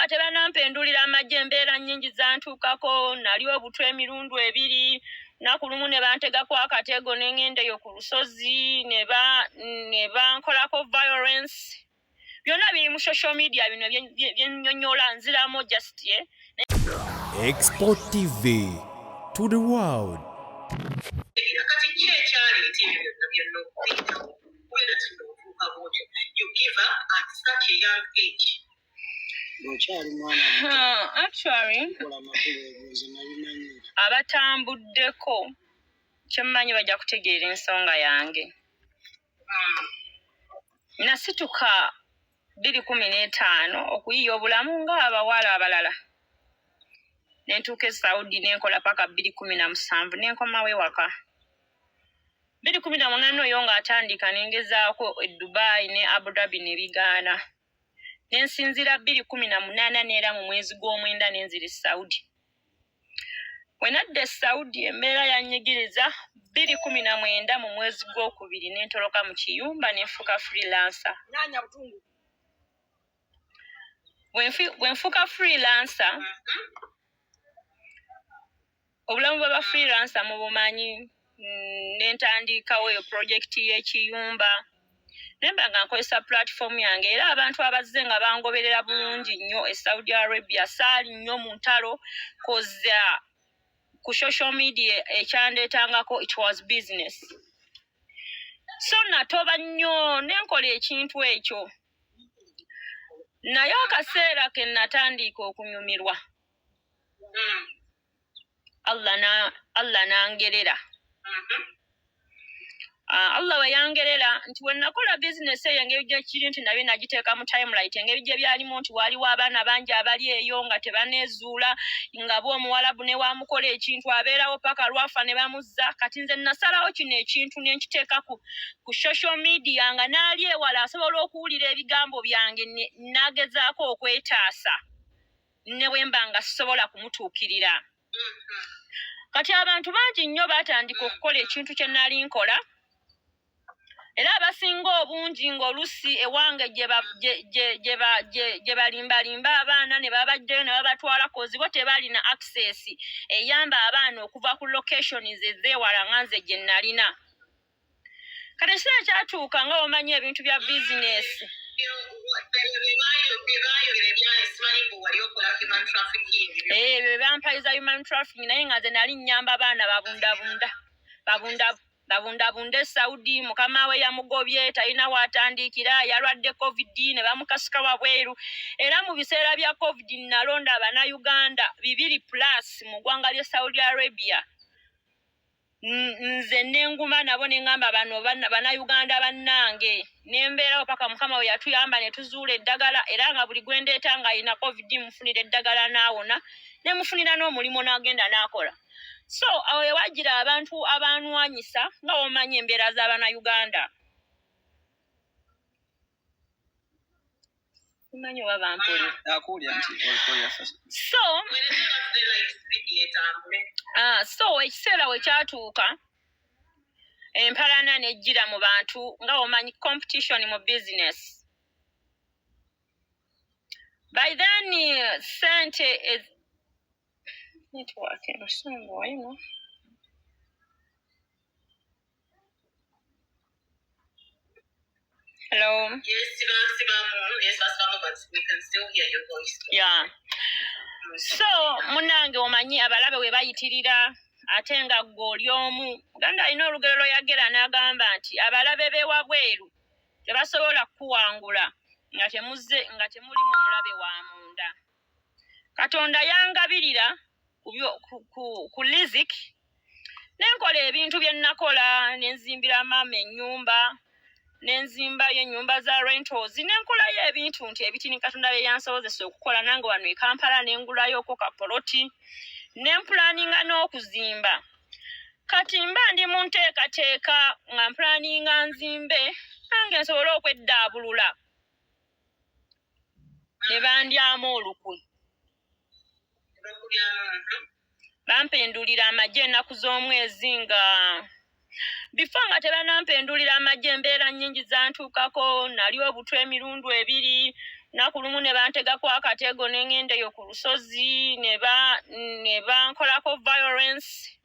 nga tebanampendulira amagye, embeera nnyingi zantuukako. Nali obutwa emirundu ebiri, naku lumu ne bantegako akatego ne ŋŋenda eyo ku lusozi ne bankolako violence. Byonna biri mu social media, bino byennyonnyola nziramu just ye. Export TV to the world. Kati ki ekyaleeta ebyo byonna byonna okuyitawo kubeera ti nootuuka bwotyo, you give up at such a young age? Ng'okyali mwana Actually, mukola amakulu, ebyo nze nabimanyira. Abatambuddeko kyemmanyi bajja kutegeera ensonga yange. Nasituka 2015 okuyiiya obulamu ng'abawala abalala, ne ntuuka e Saudi, nenkola paka 2017, nenkomawo ewaka 2018. Oyo ng'atandika nengezaako e Dubai ne Abu Dhabi ne bigaana, nensinziira 2018 neera mu mwezi gw'omwenda nenzira e Saudi. Bwe nadda e Saudi, embeera yannyigiriza. 2019 mu mwezi gwokubiri nentoloka mu kiyumba, nenfuuka freelancer. Bwe nfuuka freelancer, obulamu bw'aba freelancer mubumanyi. Nentandikawo eyo project y'ekiyumba, nemba nga nkozesa platform yange, era abantu abazze nga bangoberera bulungi nnyo e Saudi Arabia. Saali nnyo mu ntalo koza ku social media, ekyandeetangako it was business. So natoba nnyo nenkola ekintu ekyo, naye akaseera ke natandika okunyumirwa, Allah nangerera. Allah we yangerera nti we nakola bizinesi eyo, engeri gye kiri nti nabyo nagiteeka mu timeline, engeri gye byalimu nti waaliwo abaana bangi abali eyo nga tebaneezuula, nga bo omuwalabu ne wamukola ekintu abeerawo paka lwafa ne bamuzza. Kati nze nasalawo kino ekintu ne nkiteeka ku social media, nga n'ali ewala asobola okuwulira ebigambo byange n'agezaako okwetaasa ne bwe mba nga sisobola kumutuukirira. Kati abantu bangi nnyo baatandika okukola ekintu kye nali nkola, era abasinga obungi ng'olusi ewange gye balimbalimba abaana ne babajjayo ne babatwala, 'cause bo tebalina access eyamba abaana okuva ku locations ezeewala nga nze gye nalina. Kati ekiseera kyatuuka, nga omanyi ebintu bya bizinesi. Bebayogera ebyasimanyi mbu wali okola human trafficking. Ebyo bye bampayiza human trafficking, naye nga nze nali nnyamba baana babundabunda babunda babundabunda e Saudi. Mukama we yamugobye, talina waatandikira, yalwadde COVID ne bamukasuka wabweru. Era mu biseera bya COVID nalonda abannayuganda 200 plus mu ggwanga ly'e Saudi Arabia. Nze nenguma nabo ne ŋŋamba bano bannayuganda bannange, nembeerawo paka Mukama we yatuyamba ne tuzuula eddagala. Era nga buli gwe ndeeta ng'alina COVID mufunira eddagala n'awona, ne mufunira n'omulimu n'agenda n'akola. So awo ewagira abantu abanwanyisa, nga womanyi embeera z'abannayuganda. Simanyi oba bampulira. Akuwulira nti olikoya. So so ekiseera we kyatuuka, empalana nejjira mu bantu, nga omanyi competition mu business. By then sente network ensonga ino. Hello? Yes, sibamu, yes, basibamu, but we can still hear your voice. Yeah. So munange, omanyi abalabe we bayitirira, ate nga ggwe oli omu. Muganda alina olugero lweyagera n'agamba nti abalabe b'ewabweru tebasobola kukuwangula nga temuzze nga temulimu omulabe wa munda. Katonda yangabirira ku lizik, nenkola ebintu bye nakola, nenzimbira maama ennyumba, nenzimbayo ennyumba za rentals, nenkolayo ebintu nti ebitini Katonda bye yansobozesa okukola. Nange wano e Kampala nengulayoko kapoloti, nempulaninga n'okuzimba. Kati mba ndi mu nteekateeka nga mpulaninga nzimbe nange nsobole okweddaabulula, ne bandyamu olukwe. Bampendulira amagye ennaku z'omwezi nga before nga tebanampendulira amagye, embeera nnyingi zantuukako. Nali obutwa emirundu ebiri. Naku lumu ne bantegako akatego ne ŋŋenda eyo ku lusozi ne ba ne bankolako violence.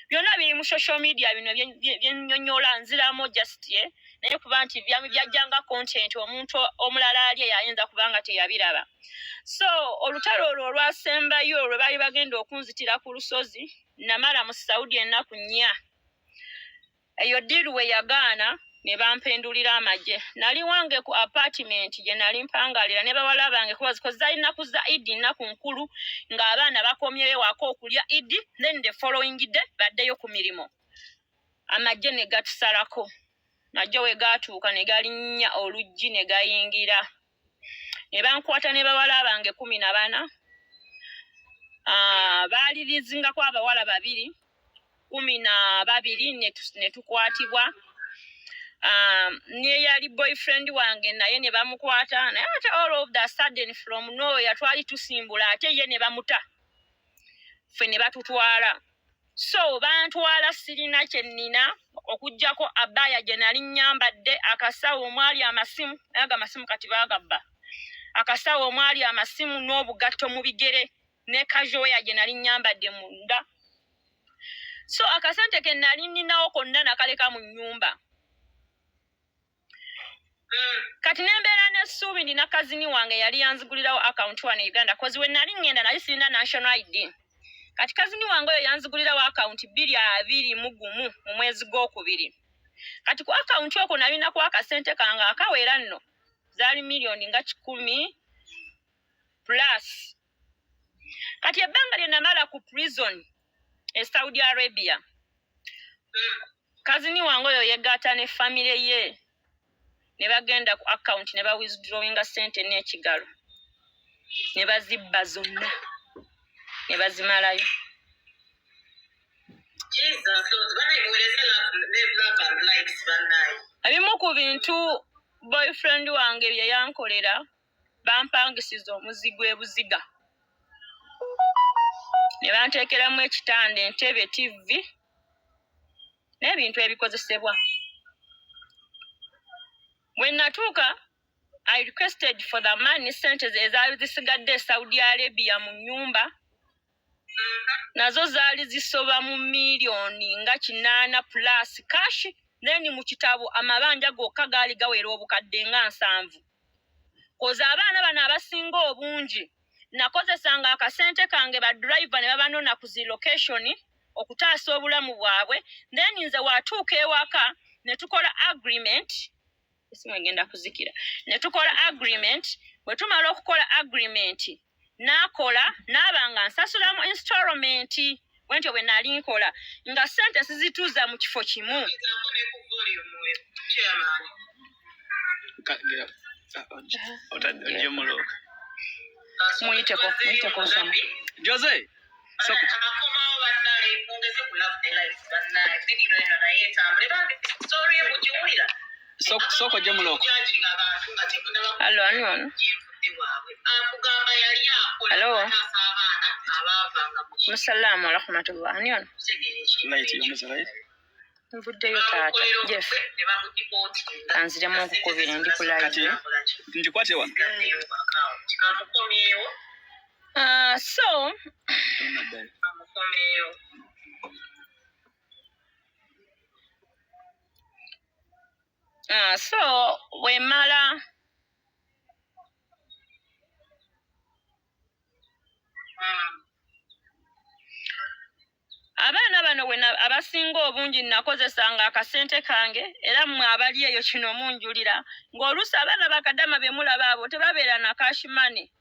Byonna biri mu social media bino byennyonnyola nziramu just ye naye kuba nti byajjanga content omuntu omulala ali eyo ayinza kuba nga teyabiraba. So olutalo olwo olwasembayo lwe baali bagenda okunzitira ku lusozi, namala mu Saudi ennaku 4. Eyo ddiiru we yagaana ne bampendulira amagye. Nali wange ku apartment gye nali mpangalira ne bawala bange kuba ziko zaali nnaku za Idi, nnaku nkulu ng'abaana bakomyewo ewaka okulya Idi, then the following day baddeyo ku mirimu. Amagye ne gatusalako. Amagye we gaatuuka ne galinnya oluggi ne gayingira. Ne bankwata ne bawala bange 14. Baalirizingako abawala 2, 12 ne tukwatibwa. N'eyali boyfriend wange naye ne bamukwata, naye ate all of the sudden from nowhere twali tusimbula ate ye ne bamuta, ffe ne batutwala. So bantwala sirina kye nnina okuggyako abaya gye nali nnyambadde, akasawo omwali amasimu, naye ago amasimu kati baagabba, akasawo omwali amasimu n'obugatto mu bigere ne kajoya gye nali nnyambadde munda. So akasente ke nali nninawo konna nakaleka mu nnyumba. Kati ne mbeera n'essuubi ndina kazini wange yali yanzigulirawo akawunti wano e Uganda, kozi we nali ŋŋenda nali sirina national ID. Kati kazini wange oyo yanzigulirawo akawunti 2021 mu mwezi gw'okubiri. Kati ku akawunti okwo nalinako akasente kange akawera nno zaali miliyoni nga 100 plus. Kati ebbanga lye namala ku prison e Saudi Arabia, kazini wange oyo yegatta ne famire ye ne bagenda ku akawunti ne ba withdrawinga ssente n'ekigalo ne bazibba zonna ne bazimalayo. Ebimu ku bintu boyfriend wange bye yankolera, bampangisiza omuzigo e Buziga ne banteekeramu ekitanda, entebe, TV n'ebintu ebikozesebwa. Bwe natuuka I requested for the money, ssente ezaali zisigadde e Saudi Arabia mu nnyumba nazo zaali zisoba mu miliyoni nga 8 plus cash, then mu kitabo amabanja gokka gaali gawera obukadde nga 70. Koza abaana bano abasinga obungi nakozesanga akasente kange ba driver ne babanona ku zi location okutaasa obulamu bwabwe, then nze watuuka ewaka ne tukola agreement. Esimu egenda kuzikira. Ne tukola agreement, bwe tumala okukola agreement n'akola n'aba nga nsasulamu installment. Bwentyo bwe nali nkola nga ssente sizituuza mu kifo kimu. Muyiteko, muyiteko nsoma. Jose, akomawo bannaye, mungeze ku love ne life bannaye, video eno naye etambule bambi, story mugiwulira. Soko ojje muloko. Judging abantu nga temunaba Hello, ani ono? gyenvudde waabwe, akugamba yali akola Hello? ataasa abaana abaavanga mu Musalaamu warahmatullah. Ani ono? kitegeera ekintu Light, ekyo. yongeza light. Nvuddeyo taata. Jeff, ne bamudeportinga. kanziremu okukubira, ndi ku live. Kati ngikwate wano. Kamukomyewo, So kamukomyewo. So bwe mmala abaana bano we abasinga obungi nakozesanga akasente kange, era mmwe abali eyo kino munjulira ng'oluusi abaana bakadama be mulaba abo tebabeera na cash money,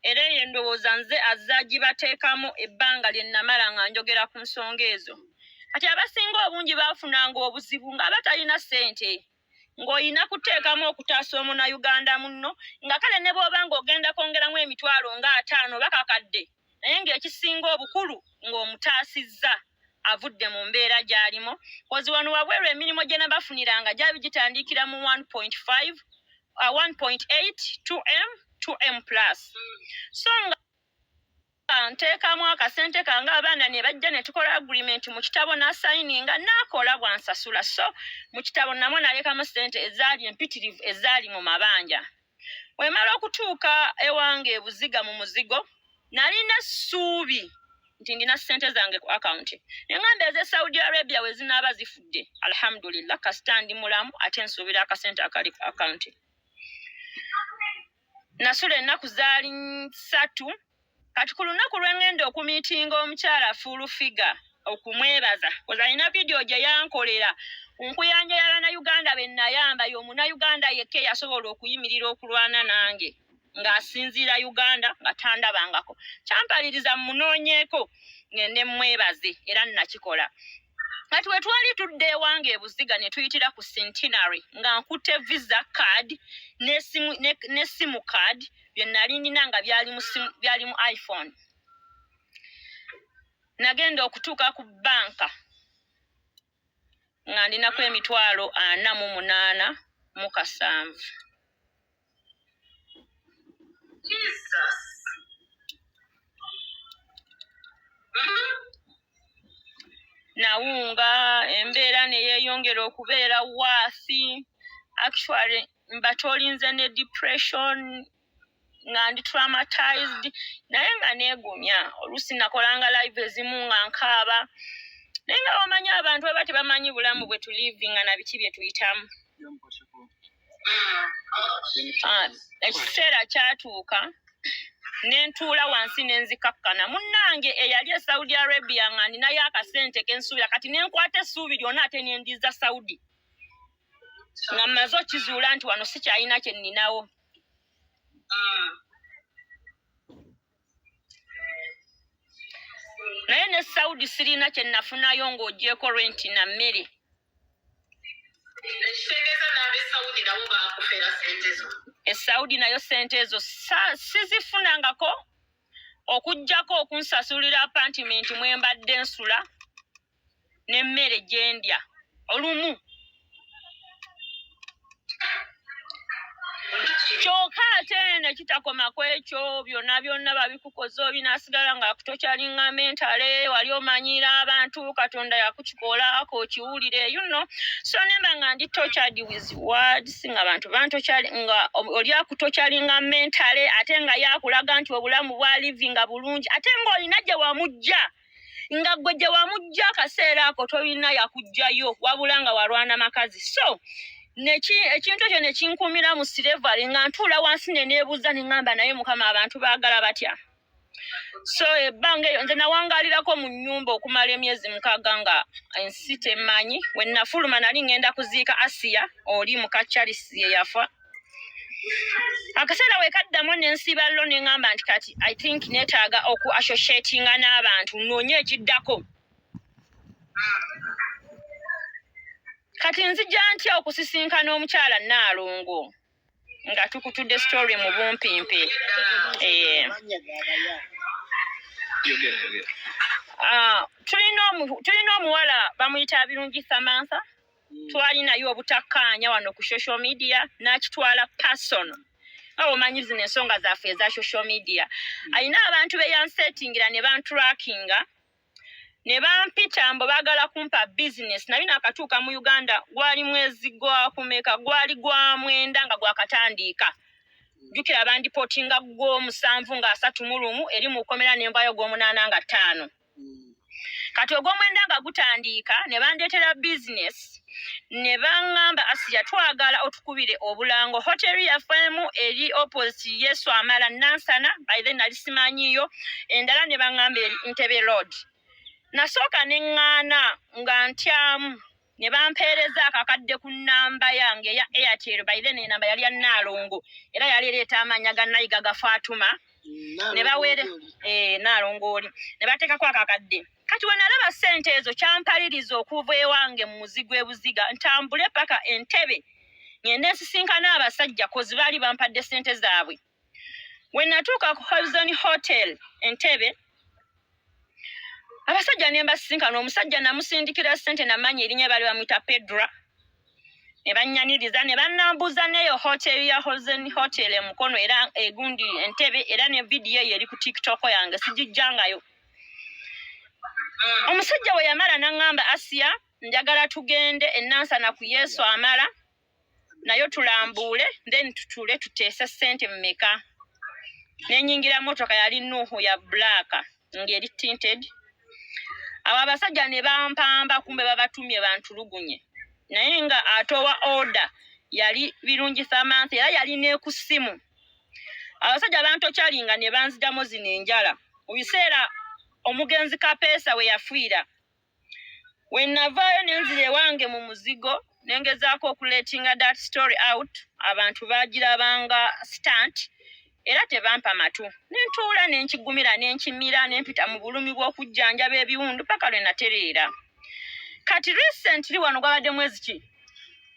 era eyo endowooza nze azze agibateekamu ebbanga lye namala nga njogera ku nsonga ezo. Kati abasinga obungi baafunanga obuzibu nga batalina ssente, ng'olina kuteekamu okutaasa omunnayuganda munno, nga kale ne bw'oba ng'ogenda kwongeramu emitwalo nga 50 oba kakadde, naye ng'ekisinga obukulu ng'omutaasizza avudde mu mbeera gy'alimu. Kozi wano wabweru emirimu gye nabafuniranga gyali gitandikira mu 1.5, 1.8, 2M, 2M plus. So nga nteekamu akasente kange, abaana ne bajja ne tukola agreement mu kitabo, n'asayininga n'akola bwansasula. So mu kitabo namwo nalekamu ssente ezaali empitirivu ezaali mu mabanja. Wemala okutuuka ewange ebuziga mu muzigo, nalina essuubi nti ndina ssente zange ku akawunti, neŋŋamba ez'e Saudi Arabia we zinaaba zifudde, alhamdulillah, kasita ndi mulamu ate nsuubira akasente akali ku akawunti. Nasula ennaku zaali 3. Kati ku lunaku lwe ŋŋenda okumiitinga omukyala Full Figure okumwebaza, koza alina vidiyo gye yankolera ku nkuyanja y'Abannayuganda be nayamba, y'Omunnayuganda yekka eyasobola okuyimirira okulwana nange ng'asinziira Uganda nga tandabangako. Kyampaliriza mmunoonyeeko ngende mmwebaze, era nakikola. Kati we twali tudda ewange e Buziga ne tuyitira ku Centenary nga nkutte visa card ne simu card bye nali nina nga byali mu iPhone. Nagenda okutuuka ku banka nga ndinako 487,000. Jesus. Nawunga embeera ne yeeyongera okubeera worse. Actually mba tolinze ne depression, nga ndi traumatized, naye nga neegumya. Oluusi nakolanga live ezimu nga nkaaba, naye nga bamanyi abantu baba tebamanyi bulamu bwe tulivinga na biki bye tuyitamu. Ekiseera kyatuuka ne ntuula wansi ne nzikakkana. Munnange eyali e Saudi Arabia nga ndinayo akasente ke nsuubira, kati ne nkwata essuubi lyonna ate ne ndiza Saudi nga mmaze okizuula nti wano sikyalina kye nninawo. Naye ne Saudi sirina kye nafunayo ng'ogyeko renti na mmere. Ekitegeeza n'ab'e Saudi nabo baakufera ssente zo. E Saudi nayo ssente ezo sizifunangako okuggyako okunsasulira apartment mwe mbadde nsula n'emmere gye ndya olumu. Kyokka ate ne kitakoma ku ekyo, byonna byonna babikukoze obinaasigala nga tokyalinga mentale, wali omanyiira abantu, Katonda yakukikola k'okiwulire, you know. So nemba nga ndi tortured with words, nga abantu bantokyali, nga oli akutokyalinga mentale, ate nga yakulaga nti obulamu bwa livinga bulungi, ate ng'olina gye wamujja, nga gwe gye wamujja akaseera ako tolina yakuggyayo, wabula nga walwana makazi. So ekintu ekyo ne kinkuumira mu slavery, nga ntuula wansi ne neebuuza ne ŋŋamba, naye Mukama, abantu baagala batya? So ebbanga eyo nze nawangaalirako mu nnyumba okumala emyezi 6 nga ensi temmanyi. We nafuluma nali ŋŋenda kuziika Asiya oli muka Charles ye yafa. Akaseera we kaddamu ne nsiba lo ne ŋŋamba nti kati I think neetaaga oku associatinga n'abantu, nnoonye ekiddako. Kati nzija ntya okusisinkana omukyala Nnaalongo nga tukutudde story mu bumpimpi. Yogera, yogera. Tulina omuwala bamuyita Birungi Samantha. Twali naye obutakkaanya wano ku social media, n'akitwala personal. Nga omanyi zino ensonga zaffe eza social media. Alina abantu be yansetingira ne bantrackinga ne bampita mbu baagala kumpa business. Naye naakatuuka mu Uganda gwali mwezi gwa kumeka? Gwali gwa 9 nga gwakatandiika. Jjukira bandipotinga gw'omusanvu nga 31 eri mu kkomera, ne nvaayo gw'omunaana nga 5. Kati ogw'omwenda nga gutandiika ne bandeetera business ne baŋŋamba, Asiya, twagala otukubire obulango hoteri yaffe emu eri opposite Yesu Amala Nansana. By then nali simanyiyo endala, ne baŋŋamba eri Ntebe Road. Nasooka ne ŋŋaana nga ntyamu, ne bampeereza akakadde ku nnamba yange eya Airtel. By then enamba yali ya Nnaalongo, era yali ereeta amannya ga Nayiga ga Fatuma. Ne baweere Nnaalongo oli ne bateekako akakadde. Kati we nalaba ssente ezo kyampaliriza okuva ewange mu muzigo e Buziga ntambule paka Entebbe ngende nsisinkana abasajja, 'cause baali bampadde ssente zaabwe. We natuuka ku Horizon Hotel Entebbe, abasajja ne mbasisinkana. Omusajja namusindikira ssente, namanya erinnya baali bamuyita Pedra, ne bannyaniriza ne bannambuza n'eyo hotel ya Horizon Hotel e Mukono era egundi Entebbe, era ne vidiyo eyo eri ku TikTok yange, sigijjangayo. Omusajja we yamala n'aŋŋamba, Asiya, njagala tugende e Nansana ku Yesu Amala. Nayo tulambuule, then tutuule tuteese ssente mmeka. Nenyingira motoka, yali Nuuhu ya black ng'eri tinted. Abo abasajja ne bampamba, kumbe babatumye bantulugunye, naye nga atowa order yali Birungi Samantha, era yali ne ku ssimu. Abasajja bantokyalinga ne banzijamu zino enjala. Mu biseera omugenzi Kapeesa we yafiira, we navaayo ne nzira ewange mu muzigo, ne ngezaako okulettinga that story out. Abantu baagirabanga stunt era tebampa matu. Ne ntuula ne nkigumira ne nkimira ne mpita mu bulumi bw'okujjanjaba ebiwundu paka lwe natereera. Kati recently wano gwabadde mwezi ki?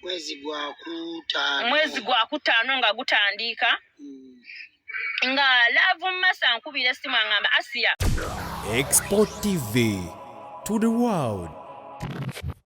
Mwezi gwa kutaano. Mwezi gwa kutaano nga gutandika. Nga Love Masa nkubira essimu, aŋŋamba, "Asiya." Export TV to the world.